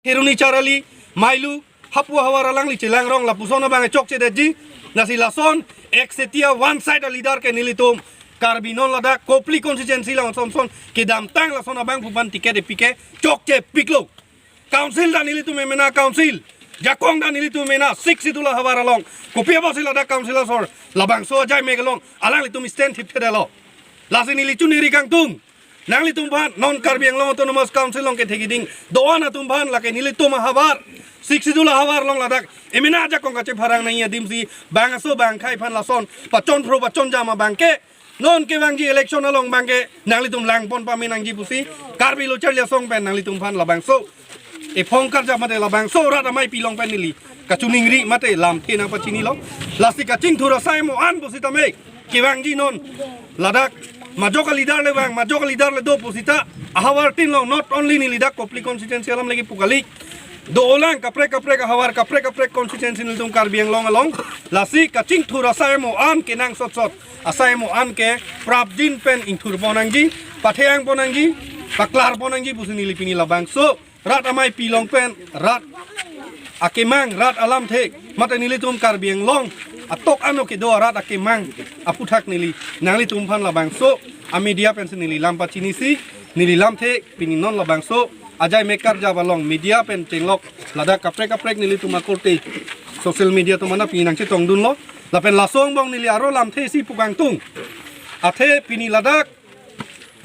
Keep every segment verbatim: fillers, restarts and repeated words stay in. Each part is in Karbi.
Kheroni Charali, Mailu, hapu ahavar alangli chelang rong lapuson abang chokchedetji. Lasi lason Eksetia one side a leader ke nelitum Karbi non ladak Kopili constituency lang son son kedamtang lason abangphu aphan ticket epik ke chokchepiklo. Council ta nelitum emena council, jakong ta nelitum emena Sixth Schedule ahavar along. Kopi apotsi ladak council asor labangso ajai mek along alanglitum stand thipthedetlo? Lasi neli chuningri kangtung, nanglitum aphan non Karbi Anglong Autonomous Council along kethekiding do-an atum aphan lake nelitum ahavar, Sixth Schedule ahavar along ladak emena jakong kachepharang nangji adimsi bangso bangkhei aphan lason pachonphro pachonjam abang ke, non kevangji election along abang ke nanglitum langpon pame nangji pusi Karbi Lo Charli Asong pen nanglitum aphan labangso ephong karjap mate labangso rat amei pilong pen neli kachiningri mate lamthe nangpachinilo. Lasi kachingthur asai mo-an pusitame kevangji non ladak majok a leader le vang, majok a leader le do pusita ahavar tin along, not only neli dak Kopili constituency alam lagi pu kali, do-olang kaprek kaprek ahavar, kaprek kaprek constituency nelitum Karbi Anglong along. Lasi kachingthur asai mo-an kenangsot sot, asai mo-an ke prapjin pen ingthurpon nangji, patheyangpon nangji, paklarpon nangji pusi neli pini labangso rat amei pilong pen rat akemang, rat alamthe mate nelitum Karbi Anglong atok ano kedo arat akemang aphuthak neli nanglitum aphan labangso a media pensi neli lam pachinisi, neli lamthe pini non labangso ajai mek karjap along media pen chenglok ladak kaprek kaprek nelitum akorte social media atum aphan pini nangchetongdunlo. Lapen laso angbong neli aro lamthe isi pu kangtung. Athe pini ladak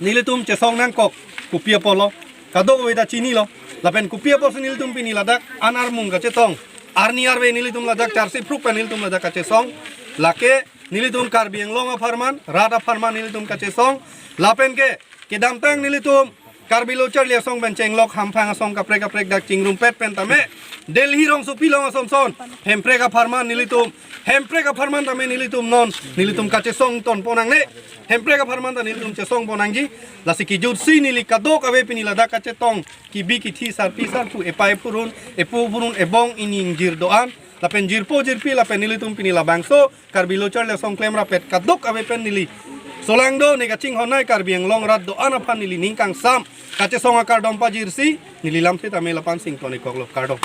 nelitum chesong nangkok kopi apotlo, kadokave ta chinilo. Lapen kopi apotsi nelitum pini ladak an armung kachetong, arni arve nelitum ladak charsi phruk pen nelitum ladak kachesong, lake nelitum Karbi Anglong apharman, rat apharman nelitum kachesong. Lapen ke kedamtang nelitum Karbi Lo Charli Asong pen chenglok hamphang asong kaprek kaprek dak chingrumpet pen tame Delhi rongsopi along ason son Hemprek apharman nelitum, Hemprek apharman tame nelitum non nelitum kachesong tonpon nangne. Hemprek apharman ta nelitum chesongpon nangji. Lasi kijutsi neli kadokave pini ladak kachetong kebi kethe, sarpi sarpo, epei phurun, epo phurun, ebong ining jir do-an lapen jirpo jirpi lapen nelitum pini labangso Karbi Lo Charli Asong klemrap-et kadokave pen neli solangdo ne kachinghon nai Karbi Anglong rat do-an aphan neli ning kangsam kachesong akardom pajirsi neli lamthe tame lapu-an sington-ikoklo, kardom.